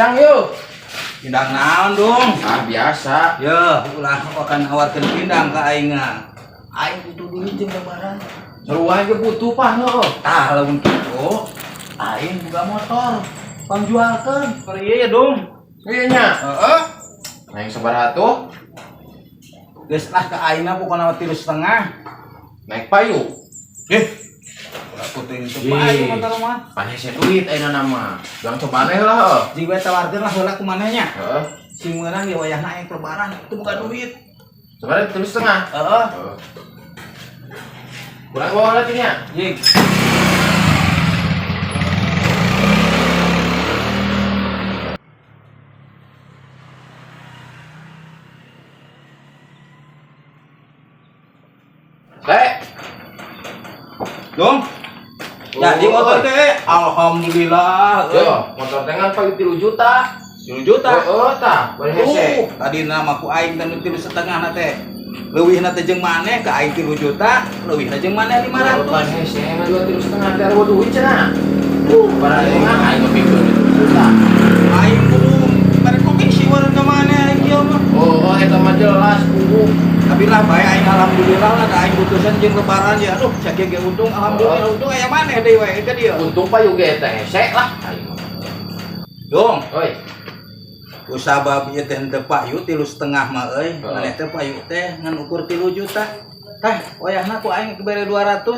Pindang yuk. Pindang naon dong? Ah, biasa. Ya, ulah akan nawarkeun pindang ka aing mah. Aing butuh duit jeung lebaran. Seru aja butuh pah heuh. Tah lamun kitu, aing boga motor. Pangjualkeun. Keur ieu ya dong. Iya nya. Heeh. Nah, yang sabaraha tuh? Geus lah ka aing mah pokona 3,5. Naik payu. Eh. Ulah puting teu payu motor mah. Panes duit ayeuna nama. Jangan coba aneh lah heuh. Jig we tawarkeun lah heula ku maneh nya. Heeh. Sing meunang ge wayahna aing lebaran itu boga duit. Sebenarnya 3,5. Heeh. Heeh. Kurang bawa lah nya. Jig. Le. Dong. Jadi motor teh alhamdulillah euy. Yo, motor teh ngan payu 3 juta. 3 juta. Heeh tah, bari hese. Tadi nama ku aing teh nu 3,5 na teh. Leuwihna teh jeung maneh ka aing 3 juta, leuwihna jeung maneh 500. Bukan hese, ngan dua 3,5 teh ada duit cenah. Barang mah aing ngepikeun 3 juta. Aing kudu bare komisi warung ka maneh aing kieu mah. Oh, eta mah jelas kubu. Tapi lah bae aing alhamdulillah lah da aing putusan jeung lebaran ya. Aduh, sakieu ge untung alhamdulillah untung aya maneh deui we ka dieu. Untung payu ge teh hese lah aing mah. Dong, Oi, usabab ieu teh henteu payu 3,5 mah euy. Heeh. Maneh teh payu teh ngan ukur 3 juta. Tah, wayahna ku aing bere 200.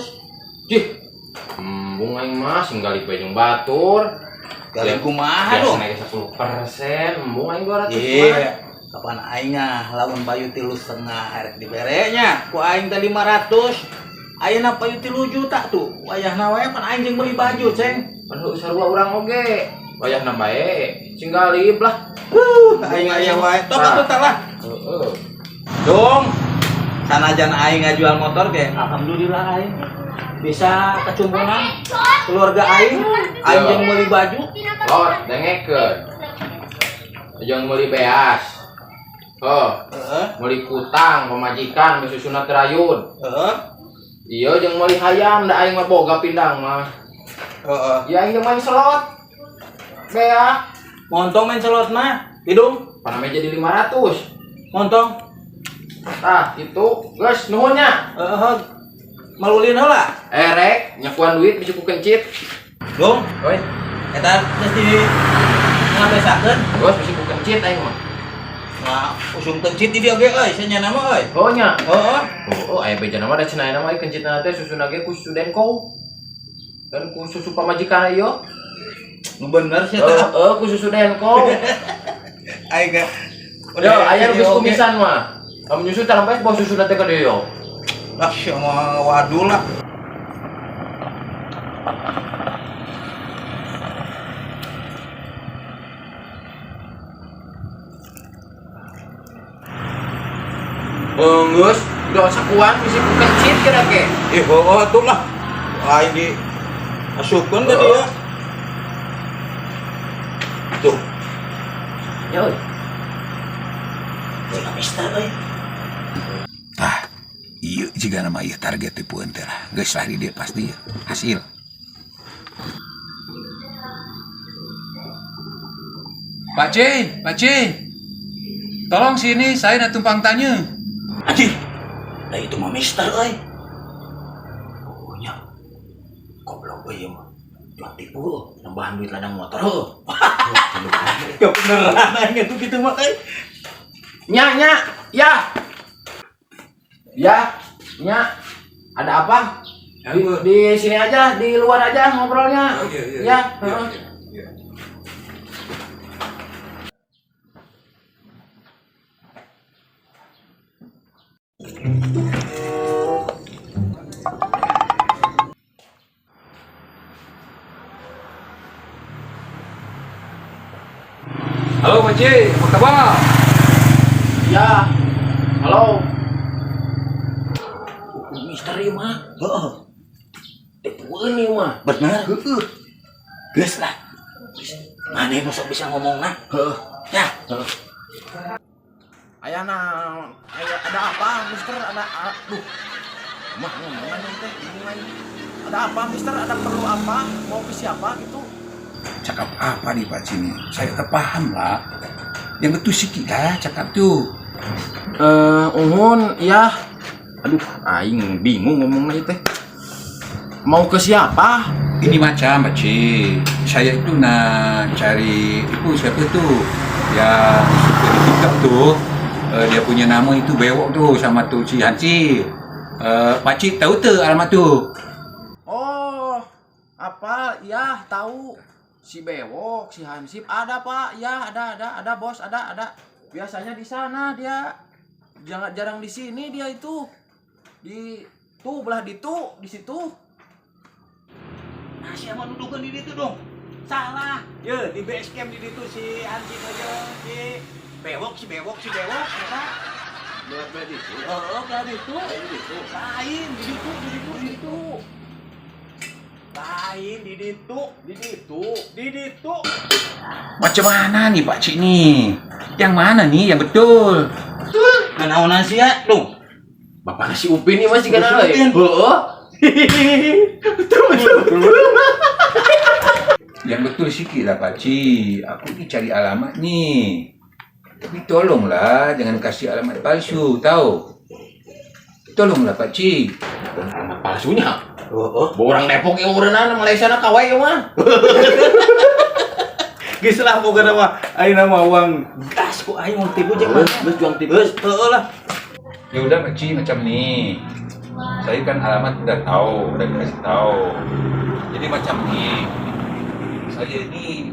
Cih. Embung aing mah sing galih bae jeung batur. Kali kumaha Biasa dong? naik 10%, embung aing 200 mah. Iya. Kapan aing ah lamun payu 3,5 erek diberenya ku aing teh 500. Ayeuna payu 3 juta tuh. Wayahna wae pan aing jeung meuli baju, Ceng. Pan heuh sarua urang oge. Wayahna bae sing galib lah. Aing aya wae. Tok atuh tah lah. Heeh. Dong. Sanajan aing ngajual motor ge, alhamdulillah aing bisa kecumponan keluarga aing, aing jeung meuli baju. Lot dengekeun. Jeung meuli beas. Oh, Heeh. meuli kutang pamajikan geus susuna terayun. Heeh. Iya jeung meuli hayam da aing mah boga pindang mah. Heeh. Iya aing jeung main slot. Bea, Montong main slot mah, hidung. paname jadi 500. Montong. Tah, itu geus nuhun nya. Heeh. Malulin heula. Erek nyakuan duit bisa ku kencit. Dong, Oi, eta geus di ngabesakeun. geus bisa ku kencit aing mah. Nah, usum kencit di dieu ge euy, sia nama euy. Oh nya. Heeh. Oh, aya beja nama da cenah nama ieu kencitna teh susuna ge ku susu denko. Dan ku susu pamajikan ieu. Nu bener sia teh. Heeh, ku susu denko. Aing ge. Yo, aya nu geus kumisan mah. Kamu nyusu tah sampai bawa susuna teh ka dieu yo. Ah, sia mah waduh lah. Geus, udah sakuan bisi ku kencit kira ke. Ih, heueuh atuh lah. Aing di asupkeun ka dieu. Tuh, Yo. cenah mister euy. Tah, ieu jiga nama ieu target tipueun teh lah. Geus lah di dieu pasti hasil. Pak C, Pak C. Tolong sini, saya nak tumpang tanya. Anjir. Lah itu mah mister euy. Oh nya. Goblok euy mah. Jual tipu euy, nambahan duit ladang motor heuh. Ya beneran aing itu kitu mah euy. Nya, nya, ya. Ya, nya. Ada apa? Di sini aja, di luar aja ngobrolnya. Oh, iya, iya, Ya, iya, heeh. iya. Halo Pak C, apa kabar? Ya. Halo. Misteri mah. Heeh. Tipueun ieu mah. Bener. Heeh. Geus lah. Geus. Maneh nu sok bisa ngomongna? Heeh. Ya. Heeh. Ayah nah, ayah ada apa, Mister? Ada aduh. Mah ngomong teh, bingung aing. Ada apa, Mister? Ada perlu apa? Mau ke siapa gitu? Cakap apa nih Pak sini? Saya tak paham lah. Yang betul sikit lah cakap tu. Eh, uhun, ya. Aduh, aing bingung ngomongnya teh. Mau ke siapa? Ini macam Pak Cik. Saya itu nak cari itu siapa tu yang suka di TikTok tu. Dia punya nama itu Bewok tu sama tu si Hansi. Pak Cik tahu tak alamat tu? Oh, apa? Ya, tahu. Si Bewok, si Hansip ada, Pak. Ya, ada, bos, ada. Biasanya di sana dia. Jangan jarang di sini dia itu. Di tuh belah di tuh, di situ. Nah, siapa nuduhkeun di ditu dong? Salah. Ye, di base camp di ditu si Hansip aja si Bewok, si Bewok, si Bewok, eta. Belah di situ. Heeh, belah ditu. Di situ. Lain di ditu, di ditu, di ditu. Lain di ditu, Di situ. di ditu. Macam mana nih Pak Cik nih? Yang mana nih yang betul? Nanaonan sia, dong. Bapak si Upin ini masih kenal Si ya? Upin. Heeh. Betul, betul, betul. Yang betul sikit lah Pak Cik. Aku ni cari alamat ni. Tapi tolonglah jangan kasih alamat palsu, tahu? Tolonglah Pak Cik. Alamat palsunya. Heeh. Bawa orang Depok yang urenan Malaysia na kawai ieu mah. Geus lah pokokna mah ayeuna mah uang gas ku aing mau tipu jeung mana. Geus juang tipu. Geus, heeh lah. Ya udah Pak Cik macam ni. Saya kan alamat udah tahu, udah dikasih tahu. Jadi macam ni. Saya ni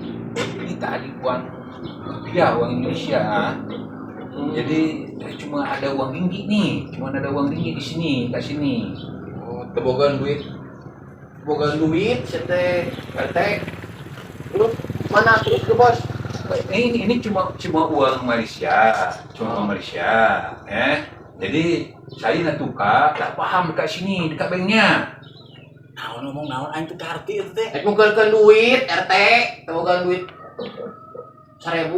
tak ada uang rupiah, uang Indonesia. Ah. Jadi saya cuma ada uang ringgit nih, cuma ada uang ringgit di sini, kat sini. Oh, teu boga duit. Boga duit sete RT. Terus mana terus ke bos? Ini cuma cuma uang Malaysia, cuma uang Malaysia, eh. Jadi saya nak tukar, tak faham dekat sini, dekat banknya. Naon ngomong naon aing teu ngarti itu teh. Rek nukeurkeun duit RT, teu boga duit 1000.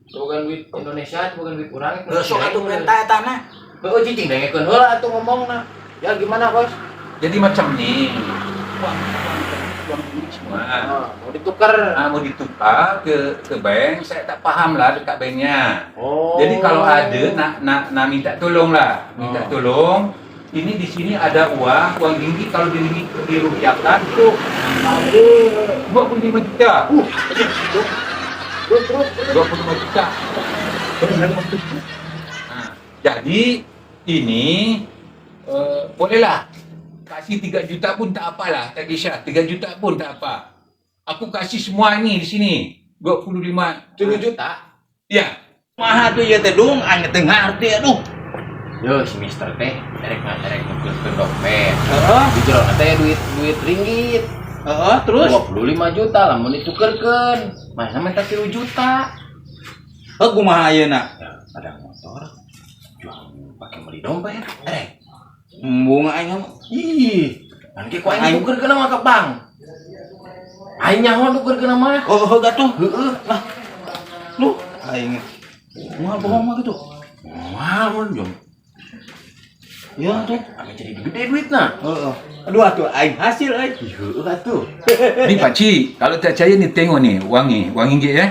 Teu boga duit Indonesia, teu boga duit urang. Geus sok atuh perintah eta na. Heeh, cicing dengekeun heula atuh ngomongna. Ya gimana, Bos? Jadi macam ni, uang uang uang duit semua. Ah, mau ditukar. Ah, mau ditukar ke bank, saya tak paham lah dekat banknya. Oh. Jadi kalau ada nak nak nak minta tolong lah, minta Oh. tolong. Ini di sini ada uang, uang ringgit kalau di ringgit dirupiahkan tuh ada 25 juta. Terus terus terus. 25 juta. Nah, jadi ini bolehlah kasih 3 juta pun tak apalah, tak kisah. 3 juta pun tak apa. Aku kasih semua ini di sini. 25 7 juta. Ya. Kumaha tuh ieu teh dung aing teu ngarti aduh. Yo, si Mister teh erek erek nukeurkeun dompet. Heeh, Di jero teh duit duit ringgit. heeh, terus 25 juta lamun ditukerkeun. Mana minta 3 juta. heuh kumaha ayeuna? Ya, ada motor jual pakai beli dompet. Erek. Embung aing mah. Ih, nanti ku aing tukerkeun mah ke bank. Aing nyaho tukerkeun mah. Oh, heuh gatuh. Heeh. Lah. Lu aing moal bohong mah gitu. Moal mun jom. Ya tuh. Ame jadi gede duitna. Heeh. Aduh atuh aing hasil euy. Ih, heueuh atuh. Ni Pak Cik, kalau tak percaya ni tengok ni uang ni, uang ringgit ya.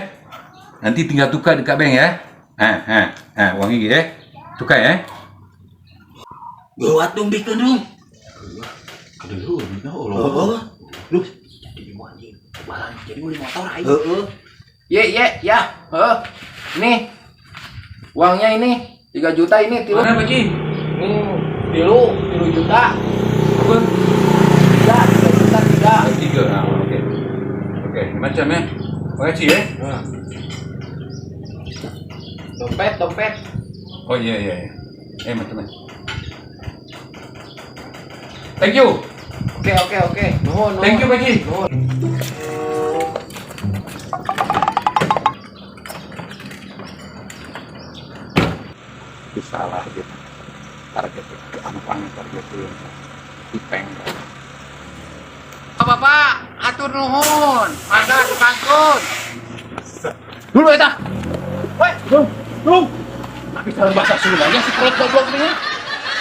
Nanti tinggal tukar dekat bank ya. Ha ha ha, uang ringgit ya. Tukar ya. Geuat dong bikeun dong. Aduh, duitna Allah. Heeh. Lu jadi mau anjing. Barang jadi beli motor aing. Heeh. Ye ye ya. Heeh. Nih. Uangnya ini 3 juta ini tilu. Mana Pak Cik? Nih, tilu, tilu juta. Apa? Tiga, 3 juta tiga. Tiga. Ha, okey. Okey, macam ya. Terima kasih ya. Dompet, dompet. Oh ya ya ya. Eh macam mana? Thank you. Oke, oke, oke. Nuhun, nuhun. Thank you Pak Cik. Nuhun. Itu salah gitu. Target gampang target itu. Ipeng. Bapak, atur nuhun. Mangga tukangkun. Dulu eta. Woi, dong, dong. Tapi dalam bahasa Sundanya si kolot goblok nih.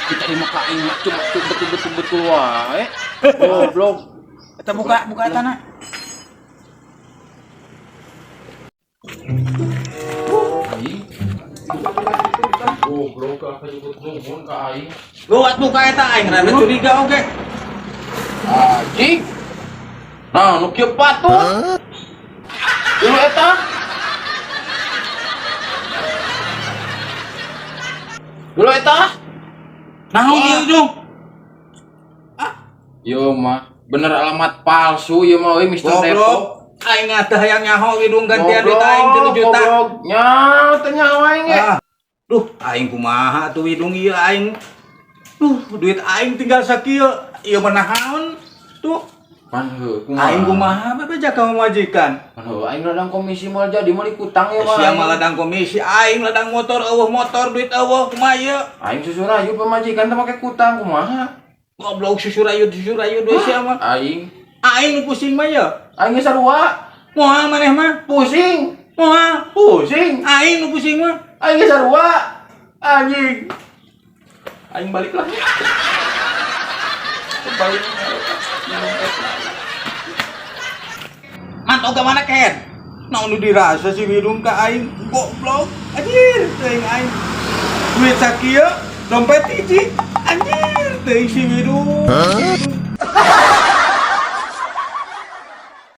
Kita di muka aing mah cuma betul betul betul wae. Goblok. Eta buka buka eta na. Goblok ka nyebut nuhun ka aing. Lewat buka eta aing rada curiga oge. Anjing. Nah, nu kieu patut. Dulu eta. Dulu eta. Naon ieu, Dung? Yo mah, bener alamat palsu ieu mah euy, Mister Depok. Goblok. Aing teh hayang nyaho Widung gantian duit aing 3 juta. Goblok. Nya, teu nyaho aing ge. Ah. Duh, aing kumaha tuh Widung ieu aing. Duh, duit aing tinggal sakieu. Ieu mah naon? Tuh, Pan heuh, kumaha? aing kumaha bebeja ka pamajikan. Pan heuh, aing ladang komisi moal jadi meuli kutang ya mah. Sia mah ladang komisi, aing ladang motor euweuh motor, duit euweuh, kumaha ieu? Aing susurayu pamajikan teh make kutang kumaha? Goblok susurayu susurayu duit sia mah. Aing, Aing nu pusing mah ye. aing geus sarua. Moal maneh mah. Pusing, Moal. pusing. Aing nu pusing mah. Aing geus sarua. Anjing. Aing balik lagi. Balik. Mantau ka mana ken? Naon nu dirasa si Widung ka aing goblok. Anjir, teuing aing. Duit sakieu, dompet hiji. Anjir, teuing si Widung.